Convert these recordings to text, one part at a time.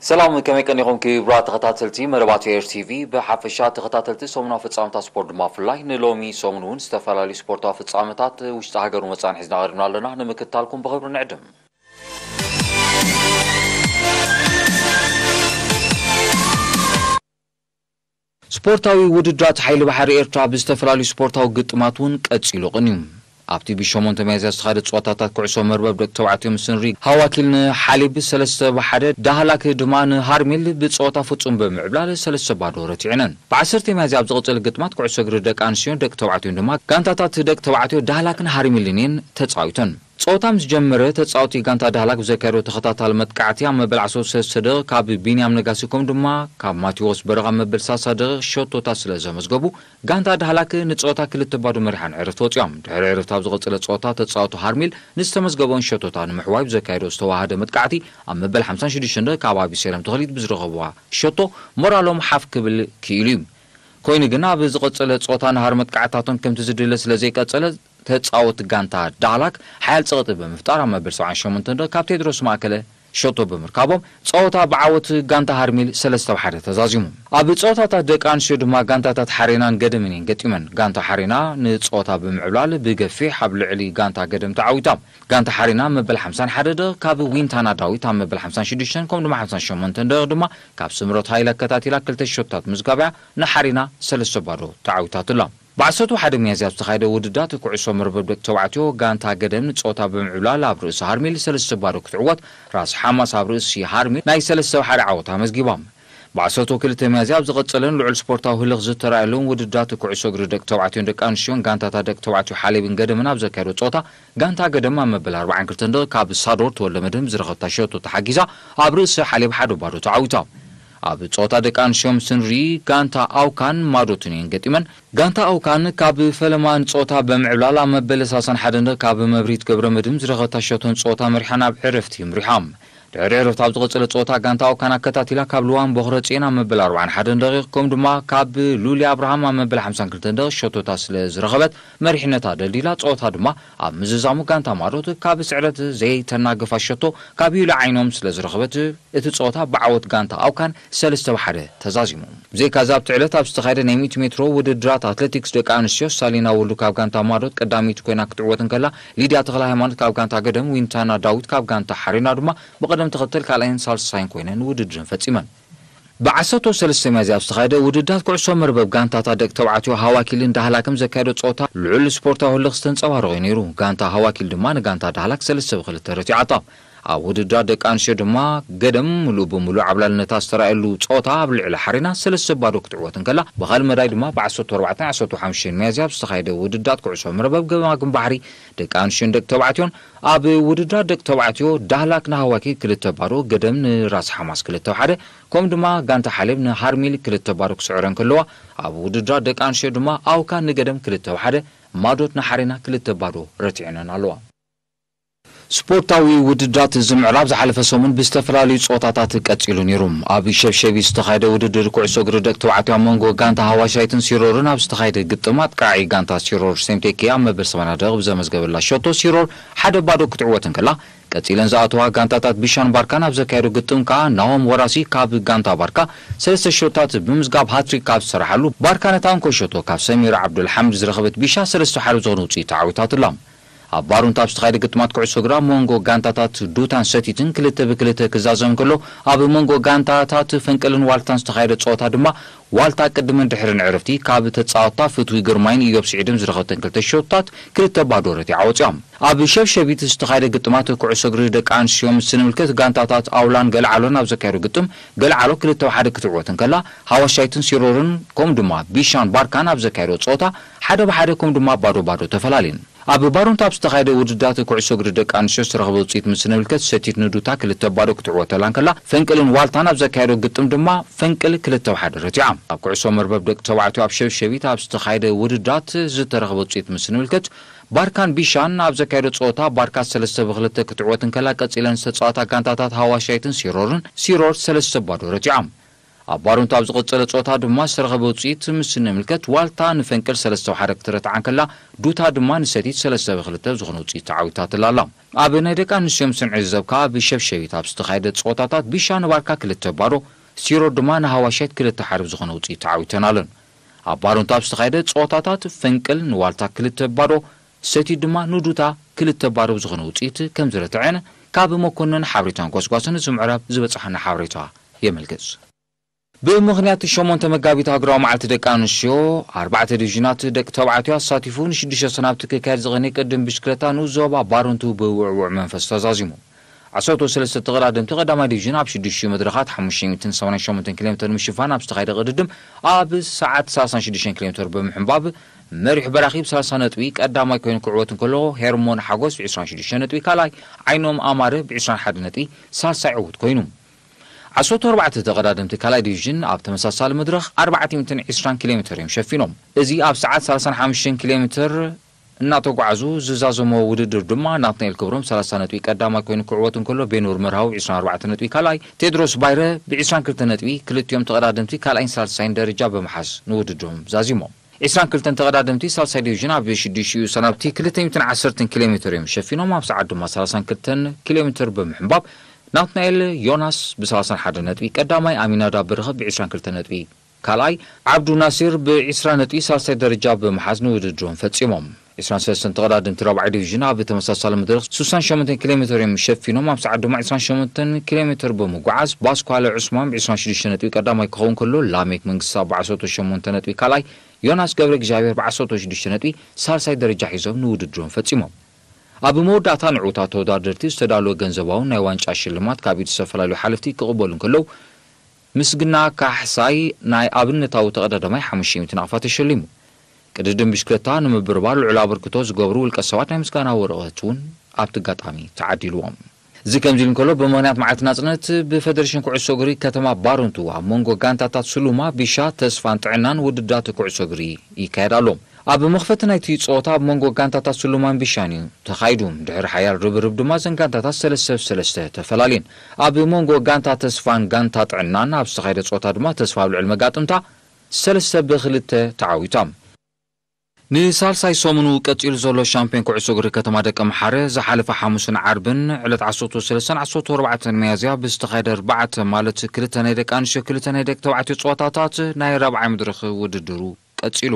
ሰላም፣ ከመይ ቀኒኹም ክቡራት ተኸታተልቲ መደባት ኤር ቲ ቪ? ብሓፈሻ ተኸታተልቲ ሰሙናዊ ፍጻመታት ስፖርት ድማ ብፍላይ ንሎሚ ሰሙን እውን ዝተፈላለዩ ስፖርታዊ ፍጻመታት ውሽጢ ሃገር ወጻእን ሒዝና ቀሪብና ኣለና። ንምክትታልኩም ብኽብሪ ንዕድም። ስፖርታዊ ውድድራት ሓይሊ ባሕሪ ኤርትራ ብዝተፈላለዩ ስፖርታዊ ግጥማት እውን ቀጺሉ ቅንዩ። ኣብቲ ብሸሞንተ ሚያዝያ ዝተኻየደ ጸወታታት ኩዕሶ መርበብ ደቂ ተባዕትዮ ምስንሪ ሃዋኪል ንሓሊብ ሰለስተ ብሓደ፣ ዳህላክ ድማ ንሃርሚል ብጸወታ ፍጹም ብምዕብላል ሰለስተ ባዶ ረቲዕነን። ብዓሰርተ ሚያዝያ ኣብ ዝቕጽል ግጥማት ኩዕሶ እግሪ ደቂ ኣንስትዮን ደቂ ተባዕትዮን ድማ ጋንታታት ደቂ ተባዕትዮ ዳህላክን ሃርሚልን እየን ተጻዊተን። ጸወታ ምስ ጀመረ፣ ተጻወቲ ጋንታ ዳህላክ ብዘካየዶ ተኸታታሊ መጥቃዕቲ ኣብ መበል ዓሰርተ ሰለስተ ደቂቕ ካብ ቢንያም ነጋሲ፣ ከምኡ ድማ ካብ ማቴዎስ በረኻ ኣብ መበል ሰላሳ ደቂቕ ሸቶታት ስለ ዘመዝገቡ፣ ጋንታ ዳህላክ ንጸወታ ክልተ ባዶ መሪሓ ንዕረፍቲ ወጺኦም። ድሕሪ ዕረፍቲ ኣብ ዝቐጸለ ጸወታ፣ ተጻወቲ ሃርሚል ንዝተመዝገበኦን ሸቶታት ንምሕዋይ ብዘካየዶ ዝተዋሃደ መጥቃዕቲ ኣብ መበል ሓምሳን ሽዱሽተን ደቂቕ ካብ ኣቢሰሎም ተኽሊት ብዝረኸብዋ ሸቶ ሞራሎም ሓፍ ክብል ክኢሉ እዩ። ኮይኑ ግና፣ ኣብ ዝቐጸለ ጸወታ ናህሪ መጥቃዕታቶም ከምቲ ዝድለ ስለ ዘይቀጸለ፣ ተጻወቲ ጋንታ ዳህላክ ሓያል ጸቕጢ ብምፍጣር፣ ኣብ መበል ሰብዓን ሸሞንተን ደቂቕ ካብ ቴድሮስ ማእከለ ሸቶ ብምርካቦም፣ ጸወታ ብዓወት ጋንታ ሃርሚል ሰለስተ ብሓደ ተዛዚሙ። ኣብ ጸወታታት ደቂ ኣንስትዮ ድማ ጋንታታት ሓሬናን ገደምን እየን ገጢመን። ጋንታ ሓሬና ንጸወታ ብምዕብላል ብገፊሕ ኣብ ልዕሊ ጋንታ ገደም ተዓዊታ። ጋንታ ሓሬና መበል ሓምሳን ሓደ ደቂቕ ካብ ዊንታና ዳዊት ኣብ መበል ሓምሳን ሽዱሽተን ከምኡ ድማ ሓምሳን ሸሞንተን ደቂቕ ድማ ካብ ስምረት ሃይለ ኣከታቲላ ክልተ ሸቶታት ምዝጋብ እያ ንሓሬና ሰለስተ ባዶ ተዓዊታትላ። ብዓሰርተ ሓደ ሚያዝያ ኣብ ዝተኻየደ ውድድራት ኩዕሶ መርበብ ደቂ ተባዕትዮ፣ ጋንታ ገደም ንጸወታ ብምዕብላል ኣብ ርእሲ ሃርሚል ሰለስተ ባዶ ክትዕወት፣ ራስ ሓማስ ኣብ ርእሲ ሃርሚል ናይ ሰለስተ ብሓደ ዓወት ኣመዝጊባ። ብዓሰርተ ክልተ ሚያዝያ ኣብ ዝቐጸለን ልዑል ስፖርታዊ ህልኽ ዝተራእየሉን ውድድራት ኩዕሶ እግሪ ደቂ ተባዕትዮን ደቂ ኣንስትዮን፣ ጋንታታት ደቂ ተባዕትዮ ሓሌብን ገደምን ኣብ ዘካየዶ ጸወታ፣ ጋንታ ገደም ኣብ መበል ኣርባዓን ክልተን ደቂቕ ካብ ሳዶር ተወልደመድህን ብዝረኸብታ ሸቶ ተሓጊዛ ኣብ ርእሲ ሓሌብ ሓደ ባዶ ተዓዊታ። ኣብ ጸወታ ደቂ ኣንስትዮ ምስንሪ፣ ጋንታ ኣውካን ማዶትን እየን ገጢመን። ጋንታ ኣውካን ካብ ፈለማ ንጸወታ ብምዕብላል ኣብ መበል ሰላሳን ሓደን ደቂቕ ካብ መብርሂት ገብረመድህን ዝረኸብታ ሸቶ ንጸወታ መሪሓ ናብ ዕረፍቲ ምሪሓ። ድሕሪ ዕረፍቲ ኣብ ዝቐጸለ ጸወታ፣ ጋንታ ኣውካን ኣከታቲላ ካብ ልዋም ቦኽረጽዮን ኣብ መበል ኣርባዓን ሓደን ደቂቕ፣ ከምኡ ድማ ካብ ሉሊ ኣብርሃም ኣብ መበል ሓምሳን ክልተን ደቂቕ ሸቶታት ስለ ዝረኸበት፣ መሪሕነታ ደልዲላ። ጸወታ ድማ ኣብ ምዝዛሙ፣ ጋንታ ማዶት ካብ ስዕረት ዘይተናግፋ ሸቶ ካብ ዩሊ ዓይኖም ስለ ዝረኸበት፣ እቲ ጸወታ ብዓወት ጋንታ ኣውካን ሰለስተ ብሓደ ተዛዚሙ። ብዘይካዚ፣ ኣብቲ ዕለት ኣብ ዝተኻየደ ናይ ሚእቲ ሜትሮ ውድድራት ኣትሌቲክስ ደቂ ኣንስትዮ፣ ሳሊና ወልዱ ካብ ጋንታ ማዶት ቀዳመይቲ ኮይና ክትዕወት እንከላ፣ ሊድያ ተኽለ ሃይማኖት ካብ ጋንታ ገደም፣ ዊንታና ዳዊት ካብ ጋንታ ሓሬና ድማ ብቐደም ተኸተል ካልኣይን ሳልሳይን ኮይነን ውድድረን ፈጺመን። ብዓሰርተ ሰለስተ ሚያዝያ ኣብ ዝተኻየደ ውድድራት ኩዕሶ መርበብ፣ ጋንታታት ደቂ ተባዕትዮ ሃዋኪልን ዳህላክን ዘካየዶ ጸወታ ልዑል ስፖርታዊ ህልኽ ዝተንጸባረቐ እዩ ነይሩ። ጋንታ ሃዋኪል ድማ ንጋንታ ዳህላክ ሰለስተ ብክልተ ረቲዓታ። ኣብ ውድድራት ደቂ ኣንስትዮ ድማ፣ ገደም ምሉእ ብምሉእ ዓብላልነታ ዝተራእየሉ ጸወታ ኣብ ልዕሊ ሓሬና ሰለስተ ባዶ ክትዕወት እንከላ፣ ብኻልእ መዳይ ድማ ብዓሰርተ ኣርባዕተን ዓሰርተ ሓሙሽተን ሚያዝያ ኣብ ዝተኻየደ ውድድራት ኩዕሶ መርበብ ገማግም ባሕሪ ደቂ ኣንስትዮን ደቂ ተባዕትዮን፣ ኣብ ውድድራት ደቂ ተባዕትዮ ዳህላክ ንሃዋኪ ክልተ ባዶ፣ ገደም ንራስ ሓማስ ክልተ ሓደ፣ ከምኡ ድማ ጋንታ ሓሌብ ንሃርሚል ክልተ ባዶ ክስዕረን ከለዋ፣ ኣብ ውድድራት ደቂ ኣንስትዮ ድማ ኣውካን ንገደም ክልተ ሓደ፣ ማዶት ንሓሬና ክልተ ባዶ ረቲዐነን ኣለዋ። ስፖርታዊ ውድድራት እዚ ምዕራብ ዝሓለፈ ሰሙን ብዝተፈላለዩ ጸወታታት ቀጺሉ ነይሩ። ኣብ ሸብሸቢት ዝተኻየደ ውድድር ኩዕሶ እግሪ ደቂ ተባዕትዮ ኣብ መንጎ ጋንታ ሃዋሻይትን ሲሮርን ኣብ ዝተኻየደ ግጥም፣ ኣጥቃዒ ጋንታ ሲሮር ሴምቴኬ ኣብ መበል ሰማንያ ደቂቕ ብዘመዝገበላ ሸቶ ሲሮር ሓደ ባዶ ክትዕወት እንከላ፣ ቀጺለን ዝኣተዋ ጋንታታት ቢሻን ባርካን ኣብ ዘካየዶ ግጥም ከኣ፣ ናሆም ወራሲ ካብ ጋንታ ባርካ ሰለስተ ሸቶታት ብምዝጋብ ሃትሪክ ካብ ዝሰረሓሉ፣ ባርካ ነታ እንኮ ሸቶ ካብ ሰሚራ ዓብዱልሓምድ ዝረኸበት ቢሻ ሰለስተ ሓደ ዝኾነ ውጽኢት ተዓዊታትላ። ኣብ ባሩንታ ኣብ ዝተኻየደ ግጥማት ኩዕሶ እግሪ ኣብ መንጎ ጋንታታት ዱታን ሰቲትን ክልተ ብክልተ ክዛዘም ከሎ፣ ኣብ መንጎ ጋንታታት ፈንቅልን ዋልታን ዝተኻየደ ጸወታ ድማ፣ ዋልታ ቅድምን ድሕርን ዕረፍቲ ካብ ተጻወትታ ፍትዊ ግርማይን ኢዮብ ስዒድን ዝረኸብተን ክልተ ሸቶታት ክልተ ባዶ ረቲዓ ወጺኣ። ኣብ ሸብሸቢት ዝተኻየደ ግጥማት ኩዕሶ እግሪ ደቂ ኣንስትዮ ምስ ንምልከት፣ ጋንታታት ኣውላን ገልዓሎን ኣብ ዘካየዶ ግጥም፣ ገልዓሎ ክልተ ብሓደ ክትዕወት እንከላ፣ ሃዋሻይትን ሲሮርን ከምኡ ድማ ቢሻን ባርካን ኣብ ዘካየዶ ጸወታ ሓደ ብሓደ ከምኡ ድማ ባዶ ባዶ ተፈላልየን። ኣብ ባሩንታ ኣብ ዝተኻየደ ውድድራት ኩዕሶ እግሪ ደቂ ኣንስትዮ ዝተረኽበ ውጽኢት ምስ ንምልከት፣ ሰቲት ንዱታ ክልተ ባዶ ክትዕወተላ እንከላ፣ ፈንቅልን ዋልታን ኣብ ዘካየዶ ግጥም ድማ ፈንቅል ክልተ ብሓደ ረቲዓ። ኣብ ኩዕሶ መርበብ ደቂ ተባዕትዮ ኣብ ሸብሸቢት ኣብ ዝተኻየደ ውድድራት ዝተረኽበ ውጽኢት ምስ ንምልከት፣ ባርካን ቢሻን ኣብ ዘካየዶ ጸወታ፣ ባርካ ሰለስተ ብክልተ ክትዕወት እንከላ፣ ቀጺለን ዝተጻወታ ጋንታታት ሃዋሻይትን ሲሮርን፣ ሲሮር ሰለስተ ባዶ ረቲዖም። ኣብ ባሮንቱ ኣብ ዝቐጸለ ጸወታ ድማ ዝተረኸበ ውጽኢት ምስ ንምልከት፣ ዋልታ ንፈንቅል ሰለስተ ብ ሓደ ክትረትዓ እንከላ፣ ዱታ ድማ ንሰቲት ሰለስተ ብ ክልተ ብዝኾነ ውጽኢት ተዓዊታትላ ኣላ። ኣብ ናይ ደቂ ኣንስትዮ ምስ ንዕዘብ ከኣ፣ ብሸብሸቢት ኣብ ዝተኻየደ ጸወታታት ቢሻ ንባርካ ክልተ ባዶ፣ ሲሮ ድማ ንሃዋሻይት ክልተ ሓደ ብዝኾነ ውጽኢት ተዓዊተን ኣለን። ኣብ ባሮንቱ ኣብ ዝተኻየደ ጸወታታት ፈንቅል ንዋልታ ክልተ ባዶ፣ ሰቲት ድማ ንዱታ ክልተ ባዶ ብዝኾነ ውጽኢት ከም ዝረትዐን ካብ መኮንን ሓበሬታን ጎስጓስን እዚ ምዕራብ ዝበጽሓና ሓበሬታ የመልክት። ብምኽንያት ሸሞንተ መጋቢት ሃገራዊ መዓልቲ ደቂ ኣንስትዮ፣ ኣርባዕተ ዲቪዥናት ደቂ ተባዕትዮ ኣሳቲፉ ንሽዱሽተ ሰናብቲ ክካየድ ዝቐነየ ቅድድም ብሽክለታ ንኡስ ዞባ ባሮንቱ ብውዕዉዕ መንፈስ ተዛዚሙ። ዓሰርተ ሰለስተ ተቐዳደምቲ ቀዳማይ ዲቪዥን ኣብ ሽዱሽተ መድረኻት ሓሙሽተ ሚእትን ሰማንያን ሸሞንተን ኪሎ ሜትር ምሽፋን ኣብ ዝተኻየደ ቅድድም ኣብ ሰዓት ሰላሳን ሽዱሽተን ኪሎ ሜትር ብምሕንባብ መሪሑ በራኺ ብ ሰላሳ ነጥቢ ቀዳማይ ኮይኑ ክዕወት እንከሎ፣ ሄርሞን ሓጎስ ብ ዕስራን ሽዱሽተን ነጥቢ ካልኣይ፣ ዓይኖም ኣማረ ብ ዕስራን ሓደን ነጥቢ ሳልሳይ ዕዉት ኮይኑ። ዓሰርተ ኣርባዕተ ተቐዳደምቲ ካልኣይ ዲቪዥን ኣብ ተመሳሳሊ መድረኽ ኣርባዕተ ሚእትን ዕስራን ኪሎ ሜትር እዮም ሸፊኖም። እዚ ኣብ ሰዓት ሰላሳን ሓሙሽተን ኪሎ ሜትር እናተጓዓዙ ዝዛዘሞ ውድድር ድማ ናትናኤል ክብሮም ሰላሳ ነጥቢ ቀዳማይ ኮይኑ ክዕወት እንከሎ፣ ቤኑር መርሃዊ ብ ዕስራን ኣርባዕተን ነጥቢ ካልኣይ፣ ቴድሮስ ባይረ ብ ዕስራን ክልተን ነጥቢ ክልቲኦም ተቐዳደምቲ ካልኣይን ሳልሳይን ደረጃ ብምሓዝ ንውድድሮም ዛዚሞም። ዕስራን ክልተን ተቐዳደምቲ ሳልሳይ ዲቪዥን ኣብ ሽዱሽቲኡ ሰናብቲ ክልተ ሚእትን ዓሰርተን ኪሎ ሜትር እዮም ሸፊኖም። ኣብ ሰዓት ድማ ሰላሳን ክልተን ኪሎ ሜትር ብምሕንባብ ናትናኤል ዮናስ ብ ሰላሳን ሓደን ነጥቢ ቀዳማይ፣ ኣሚናዳብ ብርኸ ብ ዕስራን ክልተን ነጥቢ ካልኣይ፣ ዓብዱ ናሲር ብ ዕስራ ነጥቢ ሳልሳይ ደረጃ ብምሓዝ ንውድድሮም ፈጺሞም። ዕስራን ሰለስተን ተቐዳደምቲ ራብዓይ ዲቪዥን ኣብ ተመሳሳሊ መድረኽ ስሳን ሸሞንተን ኪሎ ሜትር እዮም ሸፊኖም። ኣብ ሰዓት ድማ ዕስራን ሸሞንተን ኪሎ ሜትር ብምጉዓዝ፣ ባስኳለ ዑስማን ብ ዕስራን ሽዱሽተ ነጥቢ ቀዳማይ ክኸውን ከሎ፣ ላሜክ መንግስቲ ብ ዓሰርተ ሸሞንተ ነጥቢ ካልኣይ፣ ዮናስ ገብረ እግዚኣብሔር ብ ዓሰርተ ሽዱሽተ ነጥቢ ሳልሳይ ደረጃ ሒዞም ንውድድሮም ፈጺሞም። ኣብ መወዳእታ ንዕዉታት ተወዳደርቲ ዝተዳለወ ገንዘባውን ናይ ዋንጫ ሽልማት ካብ ኢድ ዝተፈላለዩ ሓለፍቲ ክቕበሉ እንከለዉ፣ ምስግና ካሕሳይ ናይ ኣብነታዊ ተቐዳዳማይ ሓሙሽተ ሚእቲ ናቕፋ ተሸሊሙ። ቅድድም ብሽክለታ ንምብርባር ልዑል ኣበርክቶ ዝገብሩ ውልቀ ሰባት ናይ ምስጋና ወረቐት እውን ኣብቲ ኣጋጣሚ ተዓዲልዎም። እዚ ከምዚ ኢሉ እንከሎ፣ ብምኽንያት መዓልቲ ናጽነት ብፌደሬሽን ኩዕሶ እግሪ ከተማ ባረንቱ ኣብ መንጎ ጋንታታት ስሉማ፣ ቢሻ፣ ተስፋን ጥዕናን ውድድራት ኩዕሶ እግሪ ይካየድ ኣሎ። ኣብ መኽፈቲ ናይቲ ጸወታ ኣብ መንጎ ጋንታታት ስሉማን ቢሻን እዩ ተኻይዱ። ድሕሪ ሓያል ርብርብ ድማ እዘን ጋንታታት ሰለስተ ብ ሰለስተ ተፈላልየን። ኣብ መንጎ ጋንታ ተስፋን ጋንታ ጥዕናን ኣብ ዝተኻየደ ጸወታ ድማ ተስፋ ኣብ ልዕሊ መጋጥምታ ሰለስተ ብ ክልተ ተዓዊታ። ንሳልሳይ ሰሙኑ ቀጺሉ ዘሎ ሻምፒዮን ኩዕሶ እግሪ ከተማ ደቀምሓረ ዝሓለፈ ሓሙስን ዓርብን ዕለት ዓሰርተ ሰለስተን ዓሰርተ ኣርባዕተን ሚያዝያ ብዝተኻየደ ኣርባዕተ ማለት ክልተ ናይ ደቂ ኣንስትዮ ክልተ ናይ ደቂ ተባዕትዮ ጸወታታት ናይ ራብዓይ መድረኽ ውድድሩ ቀጺሉ።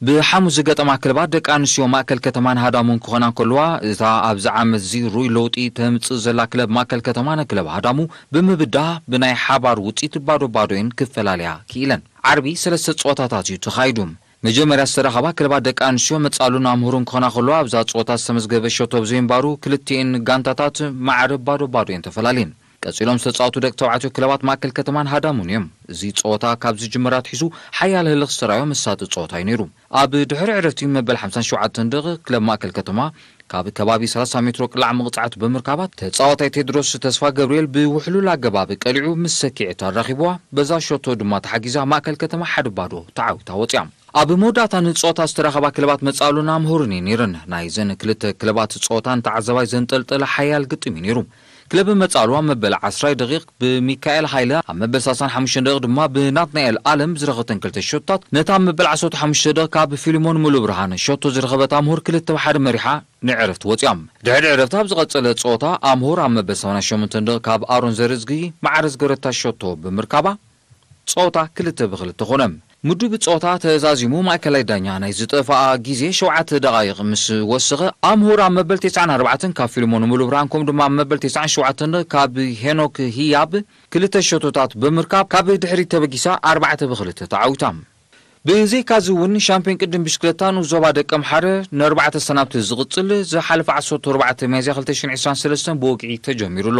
ብሓሙስ ዝገጠማ ክለባት ደቂ ኣንስትዮ ማእከል ከተማን ሃዳሙን ክኾና እንከለዋ፣ እታ ኣብዚ ዓመት እዚ ሩይ ለውጢ ተምጽእ ዘላ ክለብ ማእከል ከተማ ንክለብ ሃዳሙ ብምብዳህ ብናይ ሓባር ውጽኢት ባዶ ባዶ እየን ክፈላልያ ክኢለን። ዓርቢ ሰለስተ ጸወታታት እዩ ተኻይዱ። መጀመርያ ዝተራኸባ ክለባት ደቂ ኣንስትዮ መጻሉን ኣምሁሩን ክኾና ከለዋ፣ ኣብዛ ጸወታ ዝተመዝገበ ሸቶ ብዘይምንባሩ ክልቲኤን ጋንታታት ማዕረ ባዶ ባዶ እየን ተፈላልየን። ቀጺሎም ዝተጻወቱ ደቂ ተባዕትዮ ክለባት ማእከል ከተማን ሃዳሙን እዮም። እዚ ጸወታ ካብ ዝጅምር ኣትሒዙ ሓያል ህልኽ ዝተራዮ መሳጢ ጸወታ እዩ ነይሩ። ኣብ ድሕሪ ዕረፍቲ መበል ሓምሳን ሸውዓተን ደቂቕ ክለብ ማእከል ከተማ ካብ ከባቢ ሰላሳ ሜትሮ ቅላዕ መቕጻዕቲ ብምርካባ፣ ተጻዋታይ ቴድሮስ ተስፋ ገብርኤል ብውሕሉል ኣገባብ ቀሊዑ ምስ ሰኪዐት ኣራኺብዋ፣ በዛ ሸቶ ድማ ተሓጊዛ ማእከል ከተማ ሓደ ባዶ ተዓዊታ ወጽያ። ኣብ መወዳእታ ንጸወታ ዝተራኸባ ክለባት መጻሉን ኣምሁርን እየን ነይረን። ናይዘን ክልተ ክለባት ጸወታ ንተዓዛባይ ዘንጠልጠለ ሓያል ግጥም እዩ ነይሩ። ክለብ መጻሉ ኣብ መበል ዓስራይ ደቂቕ ብሚካኤል ሃይለ፣ ኣብ መበል ሰላሳን ሓሙሽተን ደቂቕ ድማ ብናትናኤል ኣለም ዝረኸተን ክልተ ሸቶታት፣ ነታ ኣብ መበል ዓሰርተ ሓሙሽተ ደቂቕ ካብ ፊልሞን ሙሉብርሃን ሸቶ ዝረኸበት ኣምሁር ክልተ ብ ሓደ መሪሓ ንዕረፍቲ ወጽያ። ድሕሪ ዕረፍቲ ኣብ ዝቐጸለ ጸወታ ኣምሁር ኣብ መበል ሰማንያን ሸሞንተን ደቂቕ ካብ ኣሮን ዘርእዝጊ ማዕረ ዝገረታ ሸቶ ብምርካባ ጸወታ ክልተ ብ ክልተ ኮነ። ምዱብ ጸወታ ተዛዚሙ ማእከላይ ዳኛ ናይ ዝጠፍኣ ግዜ ሸውዓተ ደቓይቕ ምስ ወሰኸ፣ ኣምሁር ኣብ መበል ተስዓን ኣርባዕተን ካብ ፊልሞን ሙሉብርሃን፣ ከምኡ ድማ ኣብ መበል ተስዓን ሸውዓተን ካብ ሄኖክ ህያብ ክልተ ሸቶታት ብምርካብ ካብ ድሕሪት ተበጊሳ ኣርባዕተ ብ ክልተ ተዓዊታ። ብዘይካዚ እውን ሻምፒዮን ቅድም ብሽክለታ ንዞባ ደቀምሓረ ንኣርባዕተ ሰናብቲ ዝቕጽል ዝሓለፈ ዓሰርተ ኣርባዕተ ሚያዝያ ክልተ ሽሕን ዕስራን ሰለስተን ብወግዒ ተጀሚሩ ኣሎ።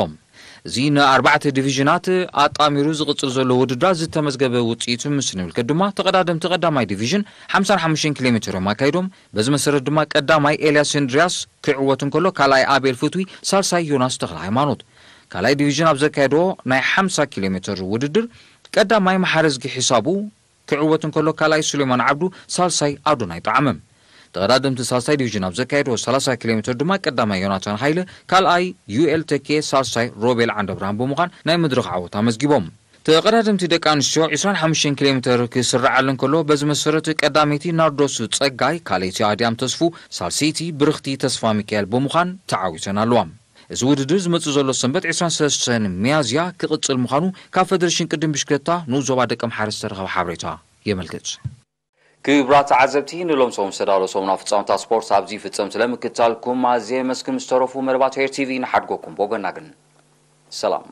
እዚ ንኣርባዕተ ዲቪዥናት ኣጣሚሩ ዝቕጽል ዘሎ ውድድራት ዝተመዝገበ ውጽኢት ምስ ንምልከት ድማ፣ ተቐዳደምቲ ቀዳማይ ዲቪዥን ሓምሳን ሓሙሽተን ኪሎ ሜትር እዮም ኣካይዶም። በዚ መሰረት ድማ ቀዳማይ ኤልያስ እንድርያስ ክዕወት እንከሎ፣ ካልኣይ ኣቤል ፍትዊ፣ ሳልሳይ ዮናስ ተኽለ ሃይማኖት። ካልኣይ ዲቪዥን ኣብ ዘካየዶ ናይ ሓምሳ ኪሎ ሜትር ውድድር ቀዳማይ መሓረዝጊ ሒሳቡ ክዕወት እንከሎ፣ ካልኣይ ሱሌማን ዓብዱ፣ ሳልሳይ ኣዶናይ ጠዓመ። ተቐዳደምቲ ሳልሳይ ዲቪዥን ኣብ ዘካየድዎ ሰላሳ ኪሎ ሜትር ድማ ቀዳማይ ዮናታን ሃይለ፣ ካልኣይ ዩኤል ተኬ፣ ሳልሳይ ሮቤል ዓንደብርሃን ብምዃን ናይ መድረኽ ዓወት ኣመዝጊቦም። ተቐዳደምቲ ደቂ ኣንስትዮ ዕስራን ሓሙሽተን ኪሎ ሜትር ክስርዓለን ከሎ፣ በዚ መሰረት ቀዳመይቲ ናርዶስ ጸጋይ፣ ካልኣይቲ ኣድያም ተስፉ፣ ሳልሰይቲ ብርኽቲ ተስፋ ሚካኤል ብምዃን ተዓዊተን ኣለዋ። እዚ ውድድር ዝመጽእ ዘሎ ሰንበት ዕስራን ሰለስተን ሚያዝያ ክቕጽል ምዃኑ ካብ ፌደሬሽን ቅድም ብሽክለታ ንኡስ ዞባ ደቀምሓረ ዝተረኸበ ሓበሬታ የመልክት። ክቡራት ተዓዘብቲ፣ ንሎም ሰሙን ዝተዳለወ ሰሙናዊ ፍጻመታት ስፖርት ኣብዚ ይፍጸም። ስለምክትታልኩም ኣዝየ የመስግን። ምስ ተረፉ መደባት ሄር ቲቪ ንሓድጎኩም። ብወገንና ግን ሰላም።